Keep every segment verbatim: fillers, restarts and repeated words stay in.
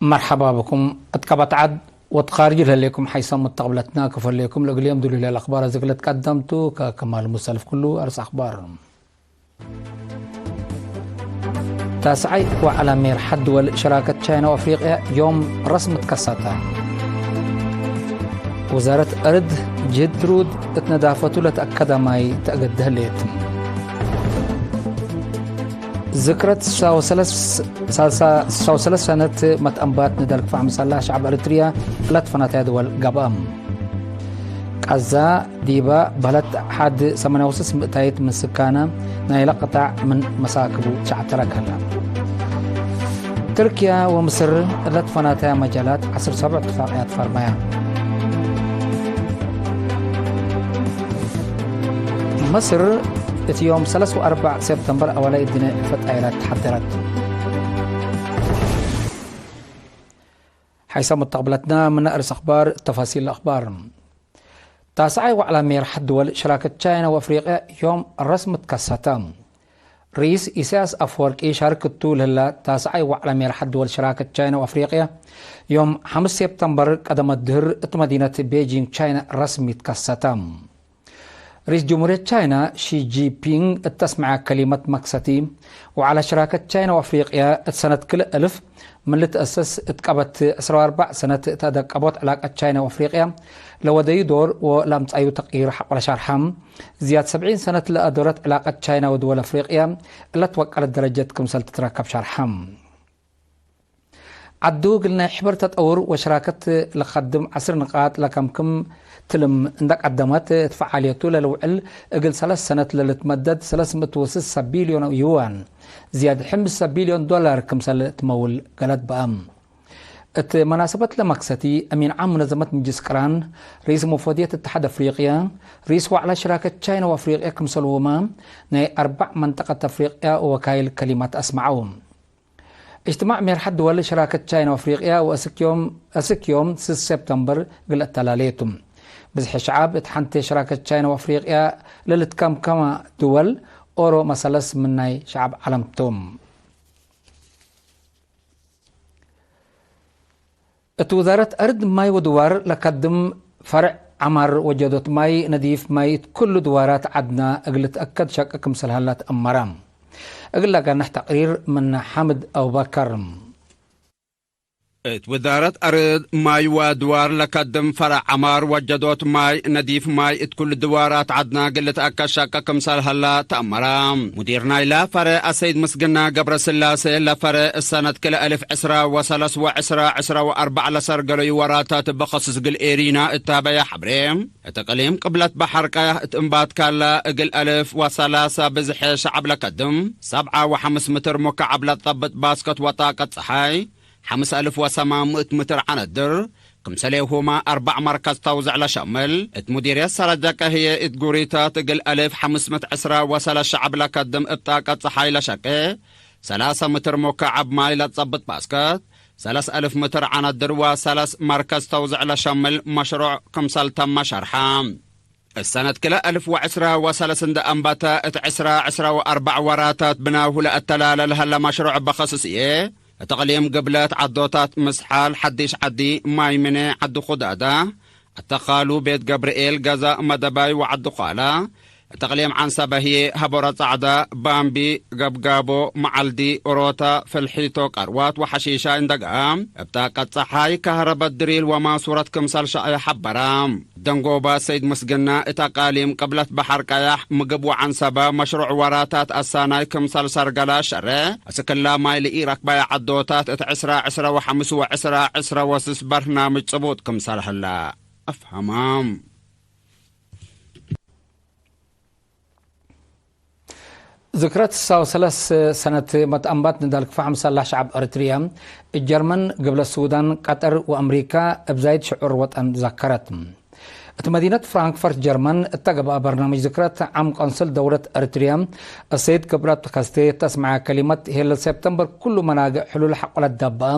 መርሐባ ብኩም። እት ቀበት ዐድ ወእት ካርጅ ለህሌኩም ሐይሰ ሙተቅብለትና ክፈሌኩም። ለእግል ዮም ዱሉይ ለአክባር አዘግለት ቀደምቱ ከከማል ሙሰልፍ ኩሉ አርስ አክባር። ታስዓይ ወዐለ ሜርሐት ድወል ሸራከት ቻይና ወአፍሪቅያ ዮም ረስም ትከሰተ። ውዛረት አርድ ጅህድ ትሩድ እት ነዳፈቱ ለተአከደ ማይ ተአገደ ህሌት። ዝክረት ሳልሳ ወሰለስ ሰነት መትአንባት ንዳል ክፋሕ ምሰላ ሸዐብ ኤሪትርያ ለትፈናተያ ድወል ገብአ። ቀዛ ዲበ በህለት ሐድ ሰማንያ ወስስ ምእታይት ምን ስካነ ናይለ ቅጣዕ ምን መሳክቡ ሸዐተረ ከነ። ትርክያ ወምስር ለትፈናተያ መጃላት ዐስር ሰቡዕ እትፋቅያት ፈርመያ። ምስር እት ዮም ሰለስ ወአርበዕ ሴፕተምበር አወላይ እድነ ፈጣይላት ተሐደረት። ሐይሰ ሙተቅብለትና ምነ አርስ አክባር ተፋሲል አክባር። ታስዓይ ወዐለ ሜርሐት ድወል ሸራከት ቻይና ወአፍሪቅያ ዮም ረስም ትከሰተ። ርኢስ ኢሳያስ አፈወርቂ ሻርክ እቱ ለህላ ታስዓይ ወዐለ ሜርሐት ድወል ሸራከት ቻይና ወአፍሪቅያ ዮም ሐምስ ሴፕተምበር ቀደመ ድህር እት መዲነት ቤጂንግ ቻይና ረስሚ ትከሰተ። ርኢስ ጅምሁርየት ቻይና ሺ ጂንፒንግ እት ተስመዐ ከሊመት መክሰቲ፣ ወዐለ ሸራከት ቻይና ወአፍሪቅያ እት ሰነት ክልኤ እልፍ ምን ልትአሰስ እት ቀበት ዕስራ ወአርበዕ ሰነት እት አደቀቦት ዕላቀት ቻይና ወአፍሪቅያ ለወደዩ ዶር ወለአምጸአዩ ተቅይር ሐቆለ ሸርሐ። ዝያድ ሰብዒን ሰነት ለአዶረት ዕላቀት ቻይና ወድወል አፍሪቅያ እለ ትወቀለት ደረጀት ክምሰል ትትረከብ ሸርሐ። ዐዱ እግል ናይ ሕበር ተጠውር ወሸራከት ለከድም ዐስር ንቃጥ ለከምክም ትልም እንደ ቀደመት፣ እት ፈዓልየቱ ለልውዕል እግል ሰለስ ሰነት ለልትመደድ ሰለስ ምእት ወስስ ቢልዮን ዩዋን፣ ዝያድ ሕምስ ቢልዮን ዶላር፣ ክምሰል ትመውል ገለት በአም። እት መናሰበት ለመክሰቲ፣ አሚን ዓም ሙነዘመት ምጅልስ ቅራን፣ ርኢስ ሙፈድየት እትሓድ አፍሪቅያ፣ ርኢስ ወዕለ ሽራከት ቻይና ወአፍሪቅያ ክምሰልሁመ፣ ናይ አርበዕ መንጠቀት አፍሪቅያ ወወካይል ከሊማት አስመዐው። እጅትማዕ ሜርሐት ድወል ሽራከት ቻይና ወአፍሪቅያ ወአስክ ዮም፣ አስክ ዮም ስስ ሴፕተምበር እግል አተላሌ ቱ። ብዝሒ ሸዓብ እት ሐንቴ ሽራከት ቻይና ወአፍሪቅያ ለልትከምከመ ድወል ኦሮ መሰለስ ምን ናይ ሸዓብ ዐለም ቶም። እት ውዛረት አርድ ማይ ወድዋር ለከድም ፈርዕ ዐማር ወጀዶት ማይ ነዲፍ ማይ እት ኩሉ ድዋራት ዐድና እግል ልትአከድ ሸቂ ክምሰል ሀላ ተአመረ። እግል ለጋንሕ ተቅሪር ምን ሓምድ አቡበከር። እት ውዛረት አርድ ማይ ወድዋር ለከድም ፈርዕ ዐማር ወጀዶት ማይ ነዲፍ ማይ እት ኩሉ ድዋራት ዐድና እግል ልትአከድ ሸቂ ክምሰል ሀላ ተአመረ። ሙዲር ናይለ ፈርዕ አሰይድ ምስግና ገብረስላሴ ለፈርዕ እሰነት ክልኤ እልፍ ዕስራ ወሰለስ ወዕስራ ዕስራ ወአርበዕ ለሰርገለዩ ወራታት እብ ከስስ እግል ኤሪና እታበየ ሐብሬ። እት እቅሊም ቅብለት በሐር ቀያህ እት እምባትካላ እግል አልፍ ወሰላሳ ብዝሐ ሸዐብ ለከድም፣ ሰብዓ ወሐምስ ምትር ሙከዐብ ለጸብጥ ባስከት ወጣቀት ጸሓይ፣ ሐምስ አልፍ ወሰማን ምእት ምትር ዐነድር፣ ክምሰሌሁመ አርበዕ መርከዝ ተውዘዕ ለሸምል፣ እት ሙዲርየት ሰረጀቀ ህዬ እት ጉሪታት እግል አልፍ ሐምስ ምእት ዕስራ ወሰለስ ሸዐብ ለከድም እብ ጣቀት ጸሓይ ለሸቄ፣ ሰላሳ ምትር ሙከዐብ ማይ ለጸብጥ ባስከት፣ ሰለስ አልፍ ምትር ዐነድር ወሰለስ መርከዝ ተውዘዕ ለሸምል መሽሩዕ ክምሰል ተመ ሸርሐ። እሰነት ክልኤ አልፍ ወዕስራ ወሰለስ እንደ አንበተ፣ እት ዕስራ ዕስራ ወአርበዕ ወራታት ብናሁ ለአተላለ ለሀለ መሽሩዕ በኸስስ እዬ፣ እት እቅሊም ግብለት ዐዶታት ምስሓል፣ ሐዲሽ ዐዲ፣ ማይ ምኔ፣ ዐዲ ኩዳዳ፣ አተካሉ፣ ቤት ገብርኤል፣ ገዛእ መደባይ ወዐዲ ኳላ፣ እት እቅሊም ዐንሰበ ህዬ፣ ሀቦረ ጸዕዳ፣ ባምቢ፣ ገብጋቦ፣ መዐልዲ፣ ኦሮታ፣ ፍልሒቶ፣ ቀርዋት ወሐሺሻይ እንደ ገአ፣ እብ ጣቀት ጸሓይ፣ ከህረበት ድሪል ወማሱረት ክምሰል ሸቄ ሐበረ። ደንጎባ ሰይድ ምስግና፣ እት አቃሊም ቅብለት በሐር ቀያሕ፣ ምግብ ወዐንሰበ፣ መሽሩዕ ወራታት አሳናይ ክምሰል ሰርገለ ሸሬ፣ እስክላ ማይ ለኢረክበየ ዐዶታት እት ዕስራ ዕስራ ወሐምስ ወዕስራ ዕስራ ወስስ በርናምጅ ጽቡጥ ክምሰል ህለ። አፍሀማም። ዝክረት ሰው ሰለስ ሰነት መትአንባት ንዳል ክፋሕ ምሰላሕ ሸዐብ ኤሪትርያ፣ እት ጀርመን ግብለ ሱዳን፣ ቀጠር ወአምሪካ እብ ዛይድ ሽዑር ወጠን ዘከረት። እት መዲነት ፍራንክፈርት ጀርመን እተ ገብአ በርናምጅ ዝክረት ዓም ቆንስል ደውለት ኤሪትርያ እሰይድ ክብረት ከስቴ ተስመዐ ከሊመት፣ ሄለ ሴፕተምበር ኩሉ መናግዕ ሕሉል ሐቆለት ዳበአ፣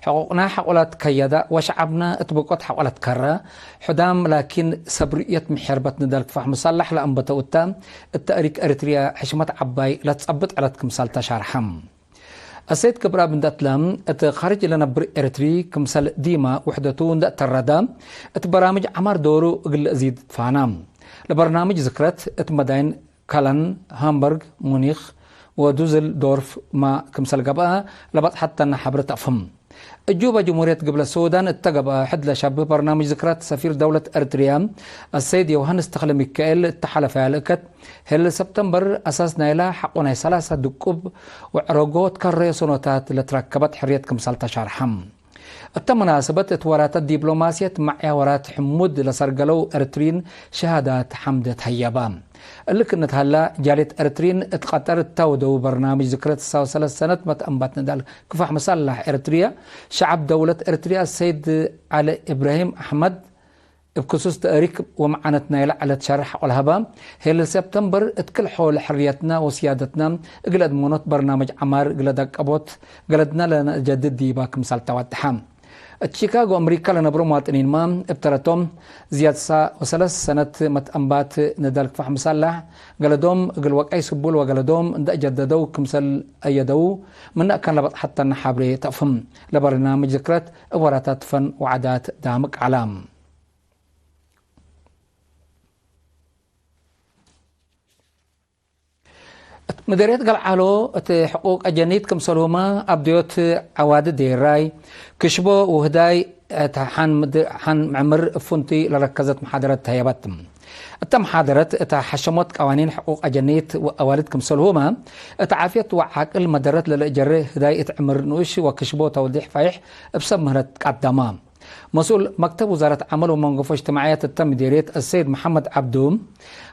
ሕቁቅና ሐቆለት ከየዳ ወሸዐብና እት ብቆት ሐቆለት ከረ፣ ሕዳም ላኪን ሰብ ርእየት ምሕርበት ንዳል ክፋሕ ምሰላሕ ለአንበተው እተ፣ እት ተእሪክ ኤሪትርያ ሕሽመት ዐባይ ለትጸብጥ ዐለት ክምሰል ተሻርሐ። አሰይድ ክብረአብ እንደ አትለ፣ እት ካርጅ ለነብር ኤረትሪ ክምሰል ዲማ ውሕደቱ እንደ አተረደ፣ እት በራምጅ ዐማር ዶሩ እግል ለአዚድ ትፋና። ለበርናምጅ ዝክረት እት መዳይን ከለን፣ ሃምበርግ፣ ሙኒክ ወዱዝልዶርፍ ማ ክምሰል ገብአ፣ ለበጽሐት ተነ ሐብረት አፍህም። እጁበ ጅምሁርየት ግብለ ሱዳን እተ ገብአ ሕድ ለሸብህ በርናምጅ ዝክረት ሰፊር ደውለት ኤረትርያ አሰይድ ዮውሃንስ ተክለሚካኤል እተ ሐለፈያ ልእከት፣ ህል ሰብተምበር አሳስ ናይላ ሐቆ ናይ ሰላሳ ድቁብ ወዕረጎ ትከረዮ ሰኖታት ለትረከበት ሕርየት ክምሰል ተሻርሐ። እተ መናሰበት እት ወራታት ዲፕሎማስየት መዕያ ወራት ሕሙድ ለሰርገለው ኤረትርይን ሸሃዳት ሐምደ ተሀየባ። እሊ ክእነት ሀላ፣ ጃልየት ኤረትርይን እት ቀጠር እተ ወደው በርናምጅ ዝክረት ሰው ሰለስ ሰነት መትአንባት ንዳል ክፋሕ መሳላሕ ኤረትርያ፣ ሸዐብ ደውለት ኤረትርያ ሰይድ ዐሊ እብራሂም አሕመድ እብ ክሱስ ተእሪክ ወመዓነት ናይለ ዐለት ሸርሕ ሐቆ ለሀባ፣ ሄለል ሰብተምበር እት ክል ሖል ሕርየትና ወስያደትና እግል አድመኖት በርናምጅ ዐማር እግለ ደቀቦት ገለድና ለነአጀድድ ዲባ ክምሰል ተዋድሐ። እት ሺካጎ አምሪካ ለነብሮ መዋጥኒንመ፣ እብ ተረቶም፣ ዝያድ ሰ ወሰለስ ሰነት መትአንባት ንዳል ክፋሕ ምሳላሕ፣ ገለዶም እግል ወቀይ ስቡል ወገለዶም እንደ አጀደደው ክምሰል አየደው፣ ምነ አካን ለበጽሐት ተነ ሐብሬ ተአፍህም። ለበርናምጅ ዝክረት እብ ወራታት ፈን ወዓዳት ዳምቅ ዐለ። እት ምዴርየት ገልዓሎ እት ሕቁቅ አጀኒት ክምሰልሁመ አብድዮት ዐዋዲ ዴራይ፣ ክሽቦ ወህዳይ እት ሐን ምድ-፣ ሐን ምዕምር እፉንቲ ለረከዘት መሓደረት ተህየበት። እተ መሓደረት እተ ሐሸሞት ቀዋኒን ሕቁቅ አጀኒት ወአዋልድ ክምሰልሁመ እት ዓፍየት ወዓቅል መደረት ለለአጀሬ ህዳይ እት ዕምር ንኡሽ ወክሽቦ ተውዲሕ ፋይሕ እብ ሰብ ምህረት ቀደመ። መስኡል መክተብ ውዛረት ዐመል ወመንገፎ እጅትማዕየት እተ ምዴርየት አሰይድ መሐመድ ዐብዱ፣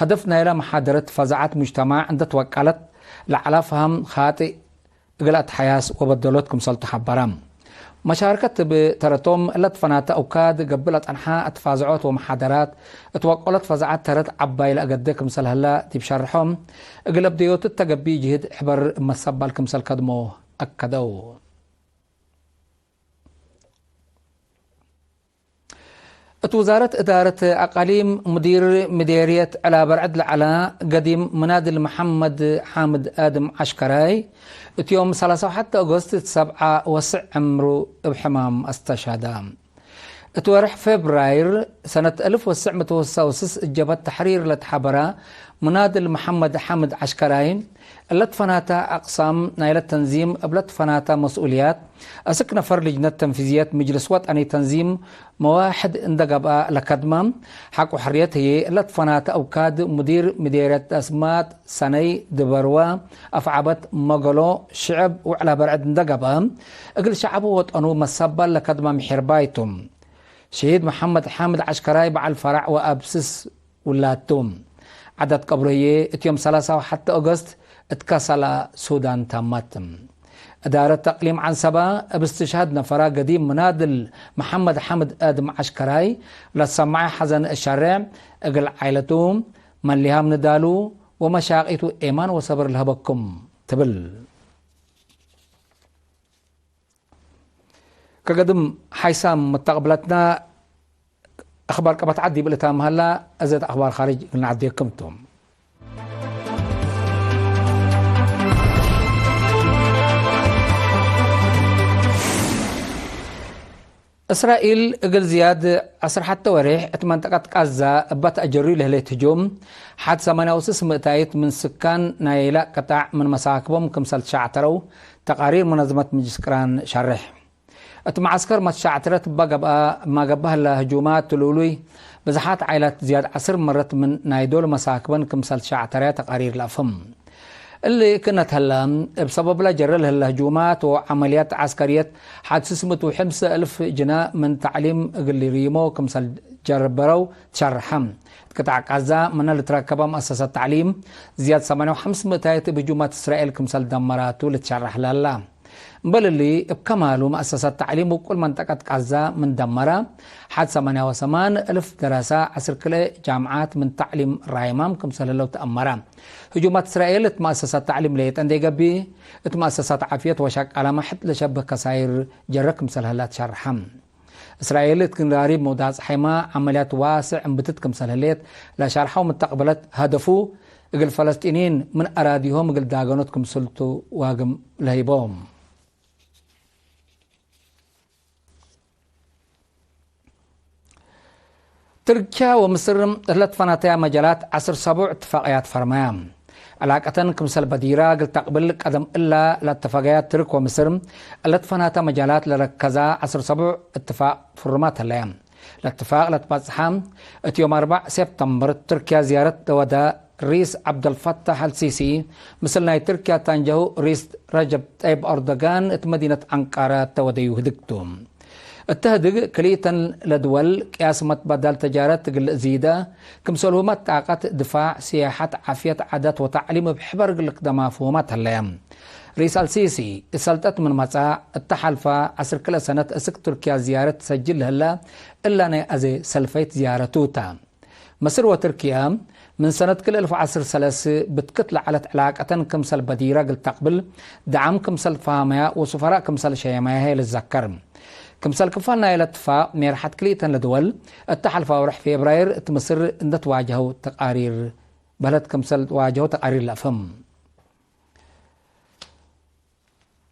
ሀደፍ ናይለ መሓደረት ፈዛዐት ሙጅተማዕ እንደ ትወቀለት፣ ለዐላ ፈሀም ኻጢእ እግል አትሐያስ ወበደሎት ክምሰልቱ ሐበረ። መሻርከት እብ ተረቶም እለ ትፈናተ አውካድ ገብእ ለጸንሐ እት ፋዝዖት ወመሓደራት እት ወቀሎት ፈዛዐት ተረት ዐባይ ለአገደ ክምሰል ሀላ ዲብ ሸርሖም፣ እግል አብደዮቱ እተ ገብእ ጅህድ ሕበር እብ መሰባል ክምሰል ከድሞ አከደው። እት ውዛረት እዳረት አቃሊም፣ ሙዲር ምዴርየት ዕላ በርዕድ ለዐላ ገዲም ምናድል መሐመድ ሓምድ አድም ዐሽከራይ፣ እት ዮም ሰላሳ ወሐተ ኦገስት እት ሰብዓ ወስዕ ዕምሩ እብ ሕማም አስተሸሃደ። እት ወርሕ ፌብራይር ሰነት አልፍ ወትስዕ ምእት ወሰሳ ወስስ እት ጀብሀት ተሕሪር ለትሐበረ ሙናድል መሐመድ ሓምድ ዐሽከራይ፣ እለ ትፈናተ አቅሳም ናይለ ተንዚም እብለ ትፈናተ መስኡልያት፣ አስክ ነፈር ልጅነት ተንፊዝየት ምጅልስ ወጠኒ ተንዚም መዋሕድ እንደ ገብአ ለከድመ፣ ሐቆ ሕርየት ህዬ እለ ትፈናተ አውካድ ሙዲር ምዴርየት አስማጥ ሰነይ ድበርወ፣ አፍዐበት፣ መገሎ፣ ሽዕብ ወዕላ በርዕድ እንደ ገብአ፣ እግል ሸዐቡ ወጠኑ መሰባል ለከድመ ምሒርባይ ቱ። ሸሂድ መሐመድ ሓምድ ዐሽከራይ በዐል ፈራዕ ወአብ ስስ ውላድ ቱ። ዐዳት ቀብሩ ህዬ እት ዮም ሰላሳ ወሐተ ኦገስት እት ከሰላ ሱዳን ታማት። እዳረት አቅሊም ዐንሰበ እብ እስትሽሃድ ነፈራ ገዲም ምናድል መሐመድ ሓምድ አድም ዐሽከራይ ለትሰመዐ ሐዘን እሸሬዕ፣ እግል ዓይለቱ፣ መሊሃም ንዳሉ ወመሻቂቱ ኤማን ወሰብር ለሀበኩም ትብል። ከገድም ሓይሳም መተቅብለትና አኽባር ቀበት ዐድ ዲብ ልታም ሀላ፣ አዘት አኽባር ካርጅ እግል ነዐዴኩም ቱ። እስራኤል እግል ዝያድ ዐስር ሐተ ወሬሕ እት መንጠቀት ቃዛ እበ ተአጀርዩ ለህሌት ህጁም፣ ሐድ ሰማንያ ወስስ ምእታይት ምን ስካን ናይላ ቅጣዕ ምን መሳክቦም ክምሰል ትሸዕተረው ተቃሪር መነዘመት ምጅልስ ቅራን ሸሬሕ። እት መዐስከር መትሸዕትረት እበ ገብአ፣ እማ ገብአ ህለ ህጁማት ትሉሉይ፣ ብዝሓት ዓኢላት ዝያድ ዐስር መረት ምን ናይ ዶል መሳክበን ክምሰል ትሸዕተረያ ተቃሪር ለአፍህም። እሊ ክእነት ሀለ፣ እብ ሰበብለ ጀረ ለህለ ህጁማት ወዐመልያት ዐስከርየት፣ ሐድ ስስ ምእት ወሐምሰ እልፍ ጅና ምን ተዕሊም እግል ሊሪሞ ክምሰል ጀርበረው ትሸርሐ። እት ቅጣዕ ቃዛ ምነ ልትረከበ መአሰሰት ተዕሊም፣ ዝያድ ሰማንያ ወሐምስ ምእታይት እብ ህጁማት እስራኤል ክምሰል ደመራቱ ልትሸረሕ ለሀላ። እምበል እሊ፣ እብ ከማሉ መአሰሳት ተዕሊም ውቁል መንጠቀት ቃዛ ምን ደመረ፣ ሐድ ሰማንያ ወሰማን እልፍ ደረሰ፣ ዐስር ክልኤ ጃምዓት ምን ተዕሊም ራይማም ክምሰል ህለው ተአመረ። ህጁማት እስራኤል እት መአሰሳት ተዕሊም ሌጠ እንዴ ገብእ፣ እት መአሰሳት ዓፍየት ወሸቃላመ ሕድ ለሸብህ ከሳይር ጀረ ክምሰል ህላ ተሸርሐ። እስራኤል እት ግንራሪብ መውዳጽ ሐይማ ዐመልያት ዋስዕ እምብትት ክምሰል ህሌት ለሸርሐው ምተቅብለት፣ ሀደፉ እግል ፈለስጢንይን ምን አራዲሆም እግል ዳገኖት ክምስልቱ ዋግም ለህይቦም። ትርክያ ወምስር እለ ትፈናተያ መጃላት ዐስር ሰቡዕ እትፋቅያት ፈርመያ። ዕላቀተን ክምሰል በዲራ እግል ተቅብል ቀደም እላ ለአተፋቀያት ትርክ ወምስር እለ ትፈናተ መጃላት ለረከዛ ዐስር ሰቡዕ እትፋቅ ፍሩማት ህለያ። ለእትፋቅ ለትባጽሐ እት ዮም አርበዕ ሴፕተምበር ትርክያ ዝያረት ለወደ ሪስ ዐብደልፈታሕ አልሲሲ ምስል ናይ ትርክያ ታንጀሁ ሪስ ረጀብ ጠይብ አርዶጋን እት መዲነት አንቃራ ተወደዩ ህድግ ቱ። እተ ህድግ ክልኢተን ለድወል ቅያስ መትበዳል ተጃረት እግል ዚደ፣ ክምሰልሁመ ጣቀት፣ ድፋዕ፣ ሲያሐት፣ ዓፍየት፣ ዓዳት ወተዕሊም እብ ሕበር እግል ልክደማ ፍሁማት ሀለየ። ሪስ አልሲሲ እት ሰልጠት ምን መጽአ፣ እተ ሐልፈ ዐስር ክልኤ ሰነት እስክ ቱርክያ ዝያረት ትሰጅል ለህለ እላ ናይ አዜ ሰልፈይት ዝያረቱ ተ። ምስር ወትርክየ፣ ምን ሰነት ክልኤ አልፍ ወዐስር ሰለስ ብትክት ለዐለት ዕላቀተን ክምሰል በዲረ እግል ተቅብል፣ ደዓም ክምሰል ትፋሀመያ ወሱፈራእ ክምሰል ሸየመያ ህይ ልዘከር። ክምሰል ክፋል ናይለ እትፋቅ፣ ሜርሐት ክልኢተን ለድወል እተ ሐልፈ ወርሕ ፌብራይር እት ምስር እንዴ ትዋጀሀው ተቃሪር በህለት ክምሰል ትዋጀሀው ተቃሪር ለአፍህም።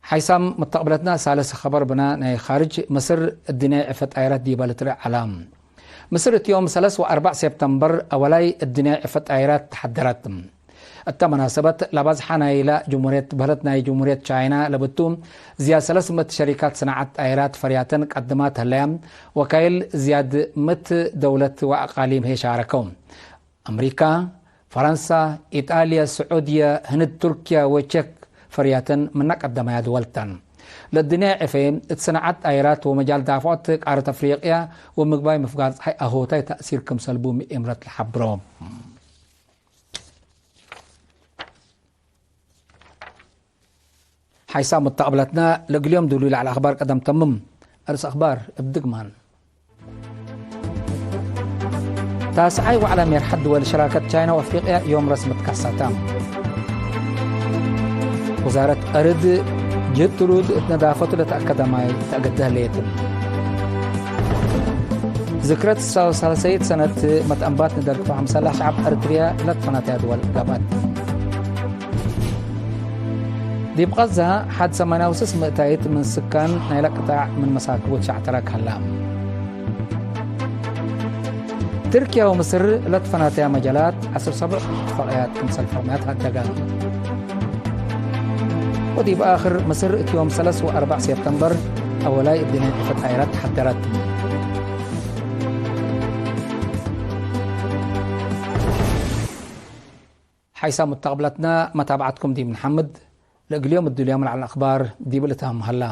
ሓይሳም ሙተቅብለትና ሳልስ ኸበር ብነ ናይ ኻርጅ፣ ምስር እድንያይ ዕፈ ጣይራት ዲበ ልትርኤ ዐለ። ምስር እት ዮም ሰለስ ወአርበዕ ሴፕተምበር አወላይ እድንያይ ዕፈ ጣይራት ተሐደረት። እተ መናሰበት ለባዝሐ ናይለ ጅምሁርየት በህለት ናይ ጅምሁርየት ቻይና ለብቱ፣ ዝያድ ሰለስ ምእት ሸሪካት ስናዐት ጣይራት ፈርያተን ቀድማት ህለያ፣ ወካይል ዝያድ ምእት ደውለት ወአቃሊም ህይ ሻረከው። አምሪካ፣ ፈረንሳ፣ ኢጣልያ፣ ስዑድየ፣ ህንድ፣ ቱርክየ ወቼክ ፈርያተን ምነ ቀደማያ ድወል ተን። ለእድንያይ ዕፌ እት ሰናዐት ጣይራት ወመጃል ዳፍዖት ቃረት አፍሪቅያ ወምግባይ ምፍጋር ጸሓይ አሆታይ ተእሲር ክምሰል ቡ ምኤምረት ለሐብሮ። ሓይሳም ሙተቅብለትና፣ ለእግል ዮም ዱሉይ ለዐለ አኽባር ቀደም ተምም። አርእስ አኽባር እብ ድግማን። ታስዓይ ወዐለ ሜርሐት ድወል ሸራከት ቻይና ወአፍሪቅያ ዮም ረስም ትከሰተ። ውዛረት አርድ ጅህድ ትሉድ እት ነዳፈቱ ለተአከደ ማይ ተአገደ ህሌት። ዝክረት ሳልሰይት ሰነት መትአንባት ንደርግፎ አምሰላ ሸዐብ ኤረትርየ ለትፈናተያ ድወል ገብአት። ዲብ ቀዛ ሐድ ሰማንያ ወስስ ምእታይት ምን ስካን ናይለ ቅጣዕ ምን መሳክቡ ትሸዕተረክ ሀላ። ትርክየ ወምስር ለትፈናተያ መጃላት ዐስር ሰቡዕ እትፋቅያት ክምሰል ፈርመያት ሀደጋ። ወዲብ አክር፣ ምስር እት ዮም ሰለስ ወአርበዕ ሴፕተምበር አወላይ እድንያይ ዕፈ ጣይራት ተሐደረት። ሓይሳም ሙተቅብለትና፣ መታብዐትኩም ዲብ ንሐምድ። ለእግል ዮም እዱልያም ለዐለ አኽባር ዲብ ልትሃም ሀላ።